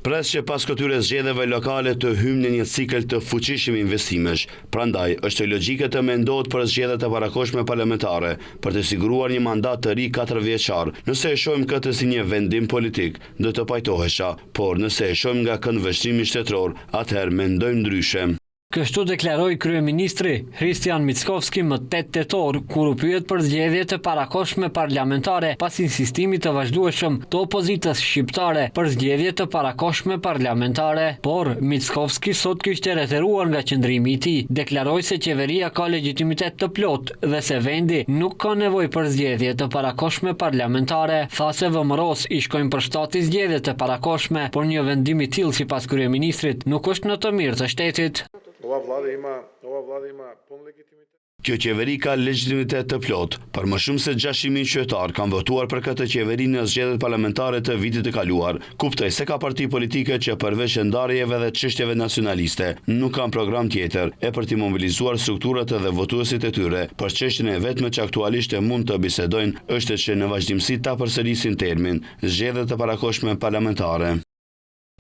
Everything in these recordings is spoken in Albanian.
Pres që pas këtyre zgjedhjeve lokale të hyjmë në një cikël të fuqishëm investimesh. Prandaj, është logjike të mendohet për zgjedhje të parakohshme parlamentare, për të siguruar një mandat të ri katërvjeçar. Nëse e shohim këtë si një vendim politik, do të pajtohesha, por nëse e shohim nga këndvështrimi shtetëror, atëherë mendojmë ndryshe. Kështu deklaroi kryeministri, Hristijan Mickoski më 8 tetor, kur u pyet për zgjedhje të parakohshme parlamentare pas insistimit të vazhdueshëm të opozitës shqiptare për zgjedhje të parakohshme parlamentare. Por, Mickoski sot kishte reteruar nga qëndrimi i tij, deklaroi se qeveria ka legjitimitet të plotë dhe se vendi nuk ka nevojë për zgjedhje të parakohshme parlamentare, tha se VMRO-së i shkojnë për shtati zgjedhjet e parakohshme, por një vendim i tillë sipas kryeministrit nuk është në të mirë të shtetit. Ova vlada ima, ova vlada ima pun legitimitet. Kjo qeveri ka legjitimitet të plotë. Për më shumë se 600.000 qytetarë kanë votuar për këtë qeveri në zgjedhjet parlamentare të vitit të kaluar. Kuptoj se ka parti politike që përveç ndarjeve dhe çështjeve nacionaliste, nuk kanë program tjetër, e për t'i mobilizuar strukturat dhe votuesit e tyre, për çështjen e vetme që aktualisht e mund të bisedojnë është që në vazhdimësi ta përsërisin termin, zgjedhje të parakohshme parlamentare.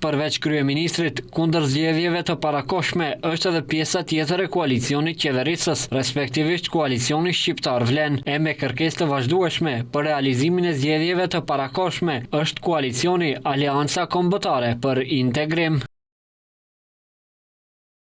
Përveç kryeministrit, kundër zgjedhjeve të parakohshme është edhe pjesa tjetër e koalicionit qeverisës, respektivisht koalicioni shqiptar Vlen, e me kërkesë të vazhdueshme për realizimin e zgjedhjeve të parakohshme është koalicioni Aleanca Kombëtare për Integrim.